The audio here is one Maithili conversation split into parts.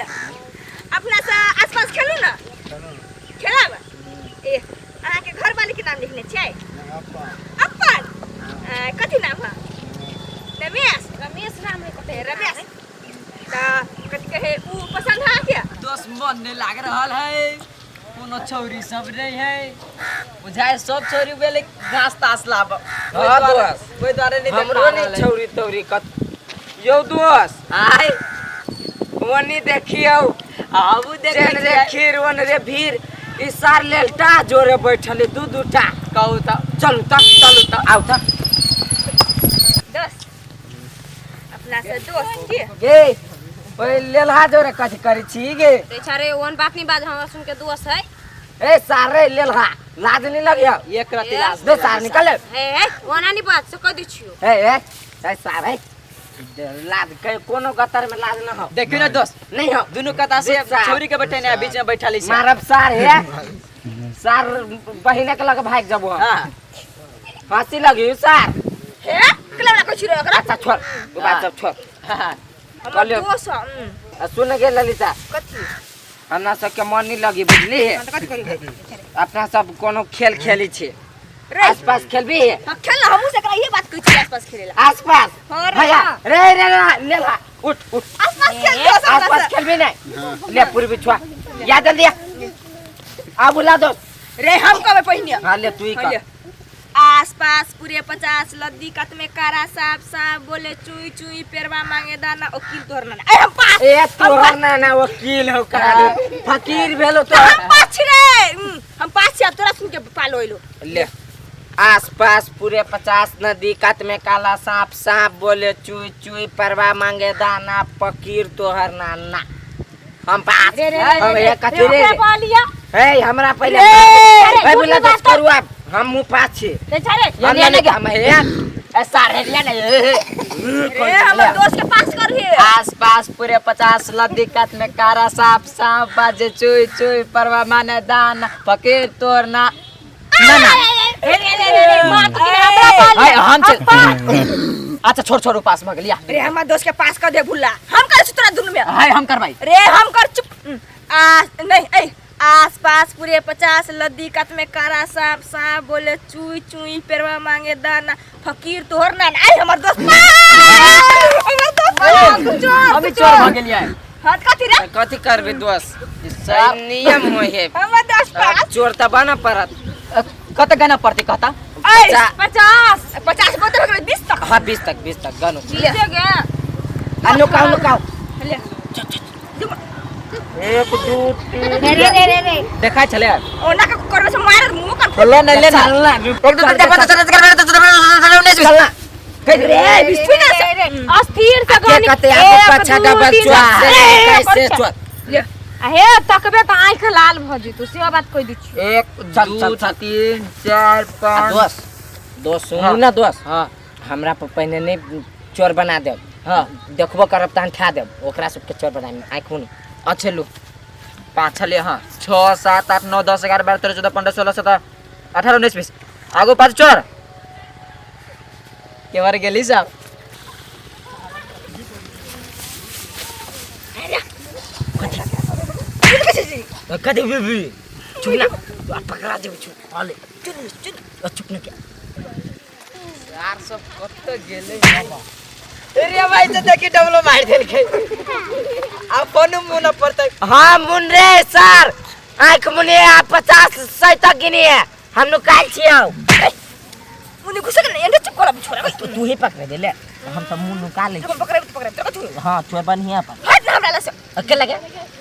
अपना से आसपास खेलू ना खेलब। ए अहाँके घरवाली के नाम लिखने छियै? अपन कथी नाम है? रमेश। रमेश नाम है कते? रमेश। तऽ कथी कहे उ पसंद है अहाँके? दोस्त मन नहीं लाग रहल है, कोनो छौरी सब नहीं है, बुझाय सब छौरी गेले घास तास लाब। हाँ, दोस्त। ओहि दुआरे नहीं हमरो नहीं छौरी तौरी कत यौ दोस्त। आय ओनी देखियौ आबू देखै जेन रे खीर ओन रे भीड़, ई सार लेलटा जोरे बैठल है, दू दूटा। कहू तऽ। चलू तऽ, चलू तऽ। आउ तऽ। दोस्त अपना से दोस्त के गे ओए लेलहा जोरे कथी करै छी गे? बेचारे ओन बात नहीं बाज, हमरा सुन के दोस्त है। ए सारे लेलहा लाज नहीं लगियो? एक रति लाज दे सार निकल। ए ए ओना नहीं बात से कह दै छियो। ए ए ए सारे लाज के कोनो गतर में लाज न हो। देखियो ना दोस्त। नहीं हो। दुनू कता से दे सार। छौरी के बैठे ने बीच में बैठल है। मारब सार हे सार बहिने के लग भाग जबो। हां फांसी लगी सार। हे कला कह छिरो एकरा। अच्छा छोड़ उ बात सब छोड़। हां हमर कहलियो। दोस्त आ सुन गे ललिता। कथी? हमरा सबके मन नहीं लगी बुझली? हम तऽ कथी करी? अपना सब कोनो खेल खेली छी। रे। आसपास खेलबी? हाँ, खेल ना, हमहूँ से एकरा इहे बात कहै छी आसपास खेलेला। आसपास? हाँ रे, भैया, हाँ। रे, रे, रे, ले ला, उठ, उठ। आसपास खेल दो, आसपास। आसपास खेलबी नहीं? ले पूर्वी छुआ। या जल्दी आ। आ बुला दो। रे, हम कहबै पहिने। हाँ, ले, तू ही हाँ, कह। ले। आस पास पूरे 50 लद्दी कत में कारा साफ साफ बोले चुई चुई पेरवा मांगे दाना वकील तोहर नाना। ए, हम पास। ए, तोहर नाना वकील हो करा दे। फकीर भेलो तो। हम पास छी रे। हम पास छी, अब तोरा सुन के पालो अइलो। ले। आस पास पूरे 50 नदी कत में काला सांप सांप बोले चुई चुई परवा मांगे दाना फकीर तोहर नाना। हम पास। रे, रे, रे, हम रे, ये कथी रे? ओकरा बोलिया। ए, हमरा पहिले रे, ए, झूठ बोला बात दस करू आप। हम मुँह पास छी। रे, छारे। हम ये नहीं नहीं हम हे। ए, सारे लिया नहीं, ए, ए, ए। रे, हमर दोस्त के पास कर हे। आस पास पूरे 50 लद्दी कत में कारा सांप सांप बाजे चुई चुई परवा माने दाना फकीर तोर ना ना ना। रे, रे, रे, रे, रे, मार तो किने हमरा बोलिया। हाय, हम चल। अच्छा छोड़ छोड़ पास मग लिया। रे, हमर दोस्त के पास कर दे भुल्ला। हम कर छी तोरा दुनू में। हाय, हम करबाई। रे, हम कर चुप। आ नहीं, ए, आस पास पूरे 50 लद्दी कत में कारा सांप सांप बोले चुई चुई पेरवा मांगे दाना फकीर तोहर नाना। आई हमर दोस्त हमर दोस्त चोर, हम चोर भ गेलियै। हां कथी रे? कथी करबे दोस्त? सही नियम होय है। हमर दोस्त पास। चोर त बना पड़त। कत गना पड़ते कहता? ऐ, 50। 50 बोलते हो गेलै, 20 तक। हां, 20 तक, 20 तक गनो। ले। गे। आ, लुकाओ, लुकाओ। ले। 1 2 3। रे, रे, रे, रे, रे। देखा छले। ओना के करबे से मार मुंह कर। ले ना, ले ना। चल ना, 1 2 3 4 5 6 7 8 9 10 11 12 चल ना। रे, बीस ना रे, रे, रे। अस्थिर से के गनी। कते आगू एक, पाछा दू, डबल तीन, चोर चार। से ए, कैसे पर चोर? ले। हे, तकबे त आँख लाल भ जेतौ, से बात कहि दै छियौ। 1 चल, 2 चल, चल। 3 4 आ, 5। दोस्त, दोस्त, सुनू ना दोस्त। हां। हमरा पर पहिने नहीं चोर बना देब। हां। देखबो करब तहन ठा देब। ओकरा सबके चोर बनाबे आँख मुन। अच्छे लू। 5 छले, हां। 6 7 8 9 10 11 12 13 14 15 16 17 18 19 20। आगो 5 चोर। के बार गेली साहब? कथी बीबी? चुप ना। तू पकड़ा जेबे चुप। हाले। चुप, चुप। चुप ना क्या? यार सब कत गेले बाबा। रे भाई तो देखी डबलो मार देलकै। आ फोन मुंह न पड़तै। हां मुन रे सर। आंख मुने आ 50 100 तक गिनी है। हम लोग काल छियौ। मुनी घुसक नहीं, एंडे चुप कर छोरा। तू ही पकड़ दे ले। हम सब मुंह नुका ले। हम पकड़े पकड़े तो कथु। हां, चोर बनिया पर। हट ना हमरा लसे। के लगे?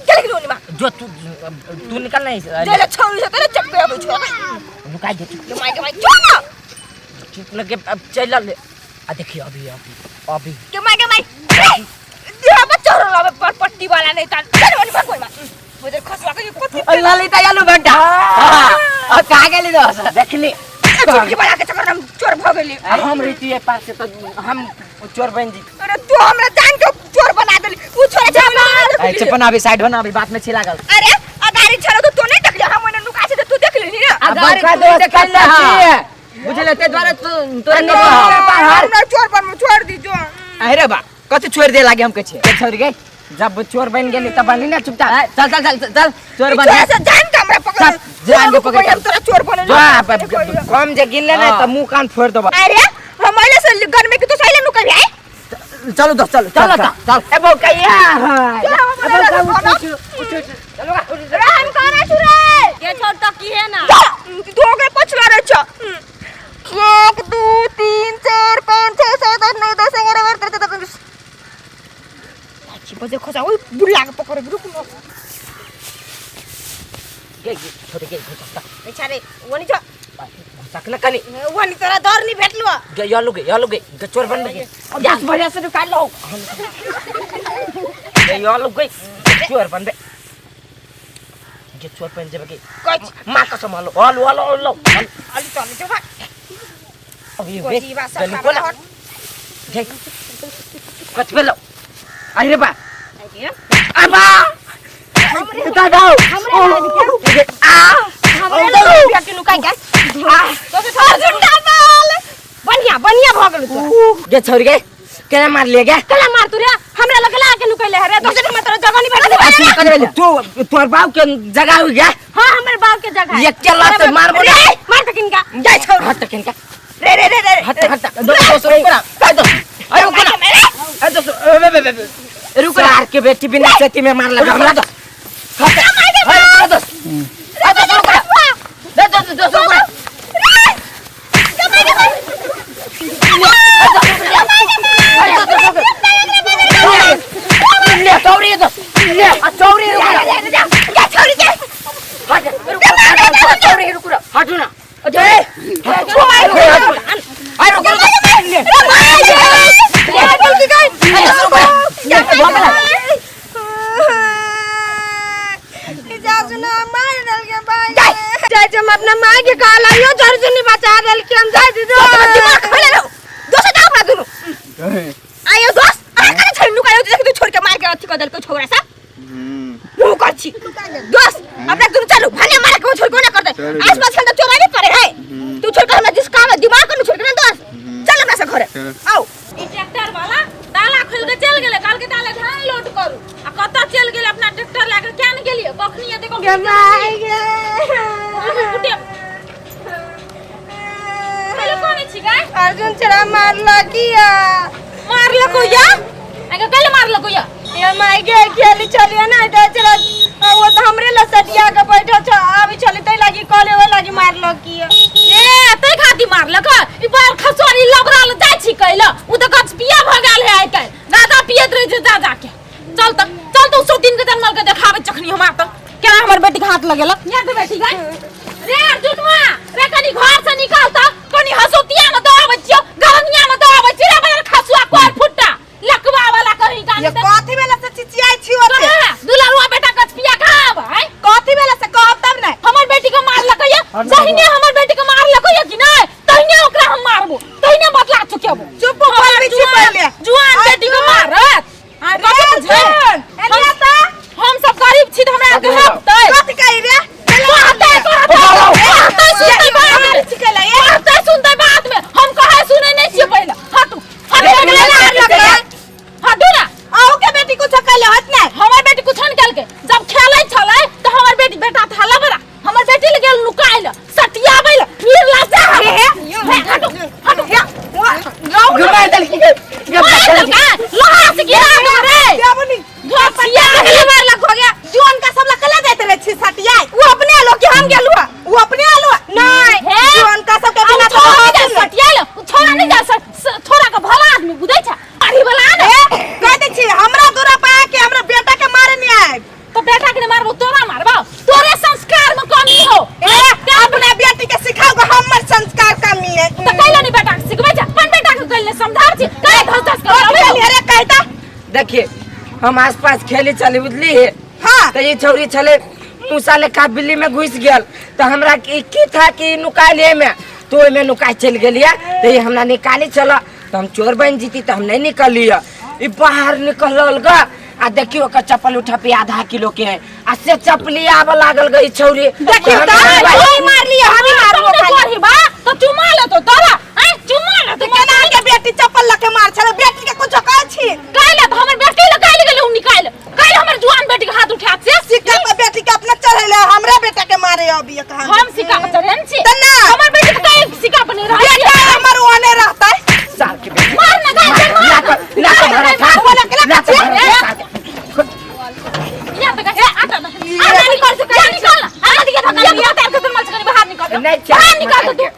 के लगे ओनी मा? जो तू निकल नहीं। जे ले छौरी से तेरे चुप के आबै छोरा। नुका दे चुप। के my के my जो ना। चुप लगे अब चल ले। आ देखिए अभी अभी अभी। के my के my. देह पर चोर लावे पर पट्टी वाला नहीं तान। चल ओनी मा कोई मा। मुझे खसवा के कथि। ललिता आलू घंटा। हां, आ का गेली दोस्त? देखली। चुटकी बना के चक्कर में चोर भ गेली। हम रीति पास से तो हम चोर बन जी। अरे तू हमरा जान के चोर बना देली। उ छोरा छे। ए, चुप ना अभी साइड हो ना अभी बात में छी लागल। अरे अगाड़ी छरो तो तू नहीं देखली, हम ओने नुका छे तो तू देख लेली ना। अगाड़ी बड़का तू दोस्त देखल कत्ता ना। छियै? बुझले ते द्वारा तू तोरा अरे कबो बाप रे, हमरा चोर बन छोड़ दी जो। अरे बा कथि छोड़ दे लागे हम के छे? के छोड़ गई? जब चोर बन गेली तब बनी ना चुपचाप। चल चल चल चल चोर बन चोर से जान के हमरा पकड़ चल, जान के पकड़। हम तोरा चोर बनल कम जे गिन ले ना त मुंह कान फोड़ देबो। अरे हम अहिले से घर में कि तू सहिले नु कभी आए। चलो दोस्त चलो चल चल ए बौकैया ए बौका उठ उठ उठ चलो रे हम कहां छु रे ये छोड़ तो की है ना तू हो गए पछला रे छ 1 2 3 4 5 6 7 8 9 10 11 12 13 14 15 अच्छी बजे खोजा ओइ बुढ़ला के पकड़ रुक न गे छोटे गे घुसक बेचारे वनी छ घुसक न कनी वनी तोरा डर नहीं भेटलो गे यालु गे यालु गे गे चोर बन गे 10 बजे से निकाल लो। गे यालु गे चोर बन बे गे चोर बन जेबे गे कच मां कसम हलो हलो हलो हलो अलि चल जो अभी वे गली कोला गे कच पे लो अरे बा अबा दादा हमरे आ हमरे के नुकाई के अर्जुन डबल बढ़िया बढ़िया भ गेल तोरा। गे छोरी गे केना मार लिए गे केना मार तू रे हमरा लग ला के नुकैले रे दोसर में तोरा जगह नहीं भेटल। तू तोर बाप के जगह हो गया। हां हमर बाप के जगह ये के लात मारबो रे मार त किनका जाय छोड़ हट किनका रे रे रे रे हट हट दोस्त रुक ना अरे रुक ना अरे दोस्त बे बे बे रुक ना के बेटी बिना सेती में मार लगा हमरा दोस्त हट अरे रुक दोस्त अरे दोस्त रुक ना दे दोस्त दोस्त रुक ना ले चौरी दोस्त ले आ चौरी रुक ना जा छोड़ी के हट चौरी रुक ना हटू ना अरे अरे रुक ले अपना माँ के कहला यो जर्जुनी बचा देल के हम जाय दीदी दिमाग खोले लो दोस्त जाओ अपना दुनु आयो दोस्त अरे करे छोड़ नुकायो देख तू छोड़ के मार के अथी कर देल को छोकरा सा मुंह कर छी दोस्त अपना दुनु चलू भने मारे को छोड़ को ना कर दे आस पास के चोरा नहीं पड़े है तू छोड़ के हमरा जिस काम है दिमाग को छोड़ के ना दोस्त चल हमरा से घरे आओ। ई ट्रैक्टर वाला ताला खोल के चल गेले कल के ताला धान लोड करू आ कत चल गेले अपना ट्रैक्टर लाके केन गेलिए कखनी देखो गे माय गे कुटे पहले कोने छी गाय अर्जुन चरा मारला किया मारलको या आगे कल मारलको या ये माय गे खेली चलिए ना तो चला वो तो हमरे लसटिया के बैठो छ आबी चली तै लागी कॉले ओइ लागी मारलो किया ए तै खाती मारलक ई बार खसोरी लबराल जाय छी कैल उ त गछ पिया भ गेल है आइ काल्हि गाजा पियत रहे छै जा जा के चल त चल त सौ दिन के जन्मल के देखाबै चखनी हमरा त केना हमर बेटी के हाथ लगेलक या दे बेटी गाय रे अर्जुनवा रे कनी घर से निकाल त कनी हसोतिया में दआबै छियो गरनिया में दआबै छियो रे बार खसुआ कोर फुट्टा लकवा वाला कहीं गानी ये कथी बेला से चिचियाई छी ओते दुलारुआ बेटा गछ पिया कहाँ आबै कथी बेला से कहब तब ने हमर बेटी के मारलक या जहिने हमर बेटी के मारलक या कि नहीं तहिने ओकरा हम मारबो तहिने बदला चुकेबो चुप बोलबी छी पहिले जुआन बेटी के मारत आ कथी बुझै हम सब गरीब छी त हमरा के हकतै कथी कही रे कहतै कहतै सुनतै बाद में कहतै सुनतै बाद में हम कहै सुनै नहीं छियै पहिले हटू हटू हटू ना अहू के बेटी कुछ कहले होत ना हमर बेटी कुछ नहीं केलकै जब खेलै छलै त हमर बेटी बेटा था लबरा हमर बेटी लग गेल नुकाइल सटियाबै ल निर्लज्जा हे हटू हटू घुमा देल की लोहा से गिरा दो रे देबनी घसिया अगले बार लग हो गया जोन का सब लकला जाइत रहे छी सटियाई वो अपने आलो कि हम गेलु वो अपने आलो नहीं जोन का सब के बिना तो सटियाइल उ छोरा नहीं जा छोरा के भला आदमी बुझै छ अरे वाला ने कह दे छी हमरा दूरा पा के हमरा बेटा के मारे नहीं आए तो बेटा के मारबो तोरा मारबो तोरे संस्कार में कमी हो ए अपना बेटी के सिखाओ हमर संस्कार कमी है तो कैला नहीं बेटा के सिखबै छ अपन बेटा के कैले समझाब छी काहे धस धस कर अरे कहता देखिए हम आस पास खेली चली बुझली है। हाँ तो ये छौरी छले मूसा लेखा बिल्ली में घुस गेल तो हमरा की था कि नुका लिए में तो ओहिमे नुका चलि गेलियै तो ये हमरा निकाली चल तो हम चोर बन जीती तो हम नहीं निकलिए। ई बाहर निकलल ग आ देखियो ओकर चप्पल उठा पे आधा किलो के है आ से चपली आबऽ लागल ग ई छौरी। देखियो त हम मार लियो हम मारबो खाली बा तो चुमा ले तो तोरा हैं चुमा ले तो केना के बेटी चप्पल लके मार छले बेटी के कुछ कहै छी काहे तो हमर बेटी ल काहे गेलै उ निकाल हमर जुआन बेटी के हाथ उठात से सिक्का पर बेटी के अपना चढ़ेले हमरा बेटा के मारे अभी ये कहाँ हम सिक्का पर चढ़ेन छी त ना। हमर बेटी के कहीं सिक्का पर नहीं रहै बेटा हमर ओने रहतै साल के बेटी मार ना गाय से मार लात लात मारा था लात मारा था या तो कहे आटा ना आटा निकाल से कहीं निकाल आटा दिखे धक्का लिया तार के तुम मल बाहर निकाल नहीं बाहर निकाल तो तू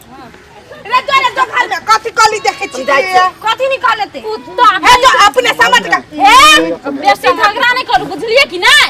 रे जो रे जो घर में कथी कली देखै छी हम जाइ छियै। कथी निकालते उ तो हे जो अपने समझ के ए बेसी झगड़ा नहीं करू बुझलिए कि नहीं?